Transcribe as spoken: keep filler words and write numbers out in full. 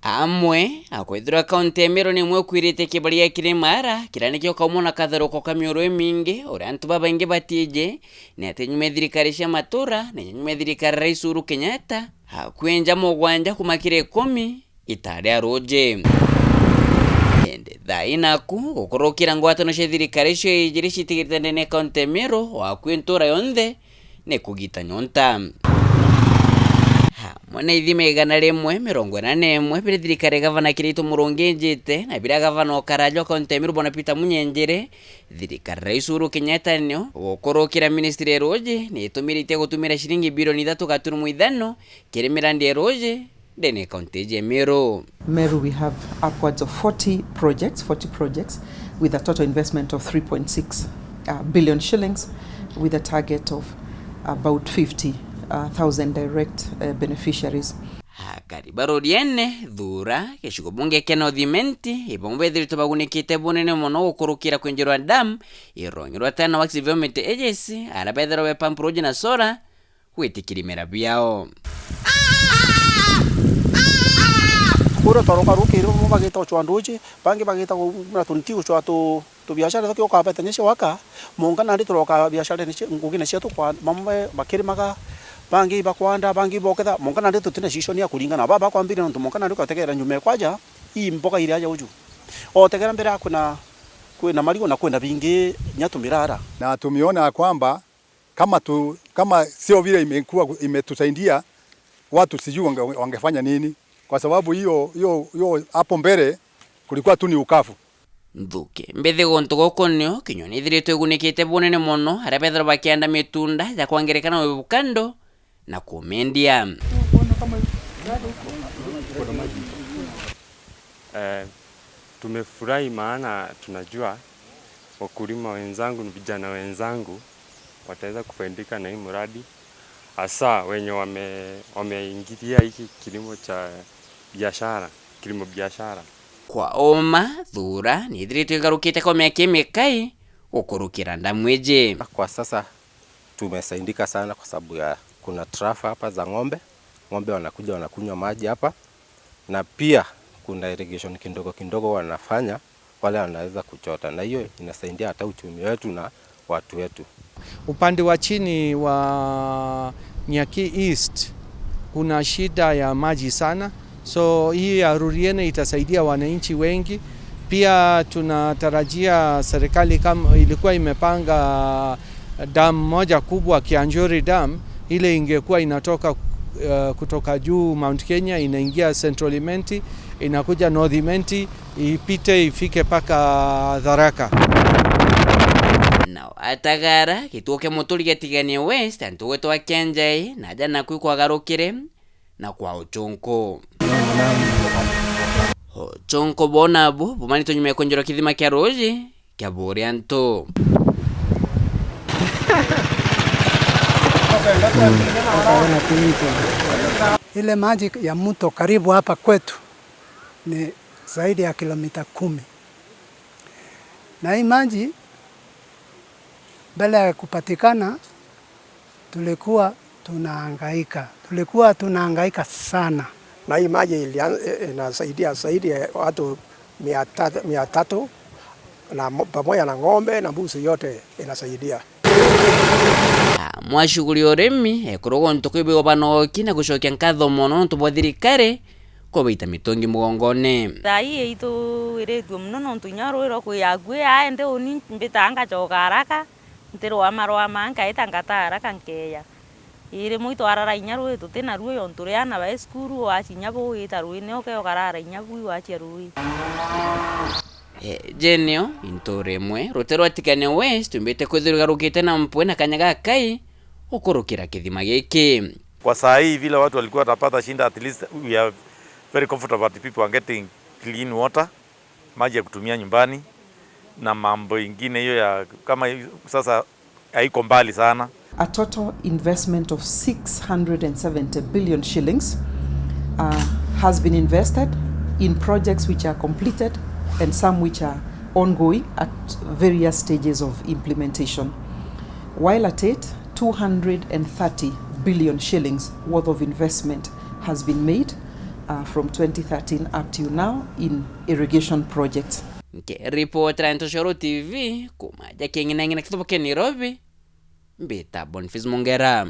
Amwe akwithirwa kaunti ya Meru nimwe kwirite kibari gia Kirimara, kiria nikio kaumwa na katharuko ka miuru imingi, uria antu babaingi batiji, ni ati nyuma ya thirikari cia matura, na nyuma ya thirikari ya Rais Uhuru Kenyatta, akui nja mugwanja kuma kiri ikumi, itaria ruuji. Indi thaa ii naku, gukurukira ngwatano cia thirikari icio ijiri citigirite ndene ya kaunti ya Meru, o akui ntura yonthe, ni kugita nyonta. Hamwe na ithima igana rimwe mirongo ina na imwe biria thirikari ya gavana Kiraitu Murungi ijite, na biria gavana o kara jwa kaunti ya Meru Bwana Peter Munyenjere, thirikari ya Rais Uhuru Kenyatta nio gukurukira ministry ya ruuji ni itumiritie gutumira ciringi bilioni ithatu gaturumo ithano kiri mirandi ya ruuji, ndene ya kaunti iji ya Meru. Meru, we have upwards of forty projects, forty projects with a total investment of three point six, uh, billion shillings, with a target of about fifty, uh, thousand direct, uh, beneficiaries. Akari ba Ruriene, Thuura, gicigo bunge kia North Imenti, ibamwe bethiritwe bagunikite bunene mono gukurukira kwinjirwa dam irongi rwa Tana Works Development Agency, aria bethirwa bepampu ruuji na solar, gwitikirimira biao. Kuria twaroka rukiri, bamwe bagita gucwa nduji, bangi bagita kumira tunti gucwa tu, tubiashara, tuki ukabete nisi waka, monka nandi turoka biashara nisi, ngugine cietu kwa, bamwe bakirimaga, bangi bakwanda, bangi boketha, monka nandi tutina season ya kuringana. Baba bakwambiria nontu monka nandi ukategera nyuma kwaja, ii mboga iria aja uju. Otegera mbere kwina, kwina marigo na kwina bingi nya tumirara. Na tumeona ya kwamba kama tu, kama sio vile imekuwa, imetusaidia, watu sijui wange-, wangefanya nini, kwa sababu hiyo, hiyo, hiyo hapo mbele kulikuwa tu ni ukavu. Nthuki mbithi guntu guku nio kinyua ni ithiritwe igunikite bunene mono, aria bethirwa bakianda mitunda ya kwangirekana na avocado na kumendia. Eh, tumefurahi maana tunajua wakulima wenzangu, vijana wenzangu wataweza kufaidika na hii mradi, hasa wenye wame-, wameingilia hiki kilimo cha biashara, kilimo biashara. Kwa uma, Thuura ni ithiritwe igarukite kwa miaka imikai gukurukira ndamu iji. Kwa sasa tumesaidika sana kwa sababu ya kuna trough hapa za ng'ombe. Ng'ombe wanakuja wanakunywa maji hapa, na pia kuna irrigation kidogo kidogo wanafanya, wale wanaweza kuchota, na hiyo inasaidia hata uchumi wetu na watu wetu. Upande wa chini wa Nyaki East kuna shida ya maji sana, so hii ya Ruriene itasaidia wananchi wengi. Pia tunatarajia serikali kama ilikuwa imepanga dam moja kubwa, Kianjuri Dam, ile ingekuwa inatoka, eh, kutoka juu Mount Kenya, inaingia Central Imenti, inakuja North Imenti, ipite ifike mpaka Tharaka. Nao atagara gituo kia Muturi gia Tigania West, antu gwetwa Kenjai, na aja naku ikwagarukire na kwa uchunku. Uchunku bona bu bumanitwe nyuma ya kwinjirwa kithima kia ruuji kia Buria Ntu. Ile maji ya mto karibu hapa kwetu ni zaidi ya kilomita kumi. Na hii maji mbele ya kupatikana, tulikuwa tunahangaika. Tulikuwa tunahangaika sana. Na hii maji ilian-, inasaidia zaidi ya watu mia tatu, mia tatu na mo-, pamoja na ng'ombe na mbuzi yote inasaidia. Amwe a shughuli ya urimi, ekuru guntu kwibigwa banogoki na gucokia nkatho mono nontu bwa thirikari kubaita mitungi mugongone. Thaa ii ituwiritue mono nontu inya rui rwa kwi akui aende uni mbitaa ngacoka haraka, ntirwama rwama nkaita ngata haraka nkeya. Ii rimwe itwarara inya rui tuti na ruo yontu ri aana bai cukuru, wacinya buu wita ruine uke ukarara inya bui wacia rui. E, jenio, intura imwe, rutere rwa Tigania West rumbite kwithirwa igarukite na mpwi na kanya gakai gukurukira kithima giki. Kwa saa hii vile watu walikuwa watapata shinda, at least we are very comfortable that people are getting clean water, maji ya kutumia nyumbani na mambo ingine hiyo ya kama hiyo, sasa haiko mbali sana. A total investment of six hundred and seventy billion shillings, uh, has been invested in projects which are completed and some which are ongoing at various stages of implementation. While at it, two hundred and thirty billion shillings worth of investment has been made, uh, from twenty thirteen up till now in irrigation projects. Nkiripotera Ntoshoro T V, kuma ja King'inang'ina kithubu kia Nairobi, mbita Boniface Mongera.